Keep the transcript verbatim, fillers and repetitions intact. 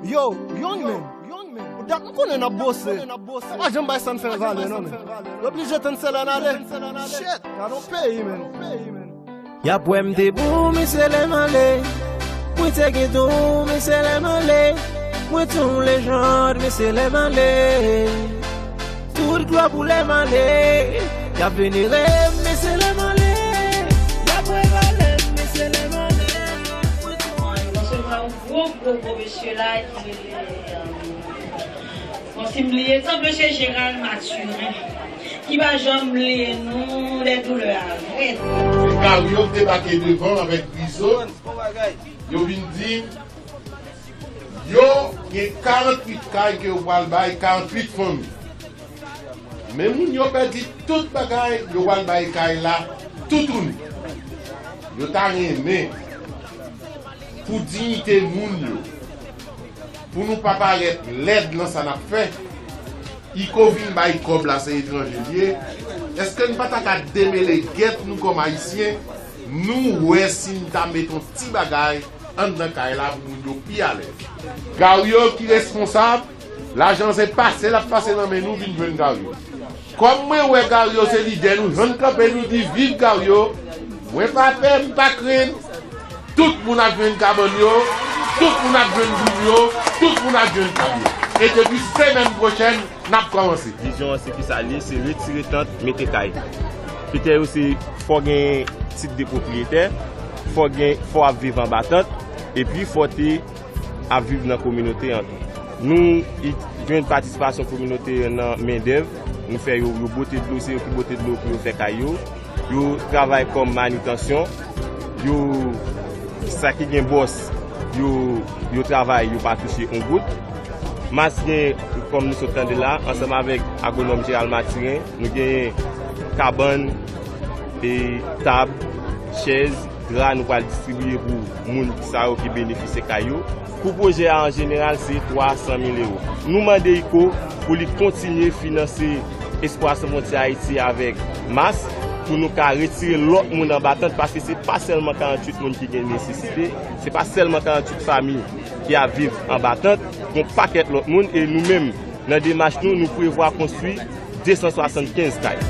Yo, Young Man, ou dat m konnen n ap bwose. Ou pa janm bay sa n fè valè non, men. Yo oblije tann Selèn ale. Shit, gade yon peyi, men. Y ap wè m te bon, men se lè m ale. Mwen te gen don, men se lè m ale. Mwen te yon lejand, men se lè m ale. Tout glwa pou lè m ale. Y ap venere m, men se lè m ale. Y ap wè valè m, men se lè m ale. Mwen te yon Mwen resevwa yon gwo, gwo, gwo mesye la ki rele, euh, bon, si m bliye, tanp mesye Gérald Mathurin, ki pa janm bliye nou, lè doulè a rèd. Se Gario k debake devan avèk Grizo. Yo vin di, yo gen karanntuit kay ke yo pral bay karanntuit fanmi. Men moun yo pèdi tout bagay, yo pral bay kay la toutouni. Yo ta renmen pou diyite moun yo, pou nou pa parèt lèd nan sa n ap fè. Iko vin bay kòb la, se etranje l ye. Èske n pa ta ka demele gèt nou kòm Ayisyen, nou wè si n ta met yon ti bagay anndan kay la pou moun yo pi alèz? Gario ki responsab, lajan se pase l ap pase nan men nou vin jwenn Gario. Kòm mwen wè Gario se lidè nou, jan n kanpe nou di viv Gario, mwen pa pè, m pa krenn. Tout moun ap jwenn kabann yo, tout moun ap jwenn djoul yo, tout moun ap jwenn tab yo. E depi semèn pwochèn, n ap kòmanse. Vizyon an se ki sa l ye, se retire tant, mete kay. Kritè yo se fò gen tit de pwopriyetè, fò gen, fò ap viv anba tant, epi fò te ap viv nan kominote an tou. Nou i- jwenn patisipasyon kominote nan mendèv, nou fè yo, yo bwote dlo, se yo ki bwote dlo pou yo fè kay yo. Yo travay kòm manitansyon, yo, sa ki gen bòs, yo, yo travay, yo pa touche yon goud. Mas gen, kòm nou sot tande la, ansanm avèk agwonòm Gérald Mathurin, nou gen kabann, e tab, chèz, dra nou pral distribiye pou moun sa yo ki benefisye kay yo. Kou pwojè a an jeneral se twa san mil ewo. Nou mande Iko pou li kontinye finanse Espoir Sans Frontières Ayiti avèk Mas pou nou ka retire lòt moun anba tant, paske se pa sèlman karanntuit moun ki gen nesesite, se pa sèlman karanntuit fanmi ki ap viv anba tant, gon pakèt lòt moun, e nou menm, nan demach nou, nou prevwa konstwi de san swasannkenz kay.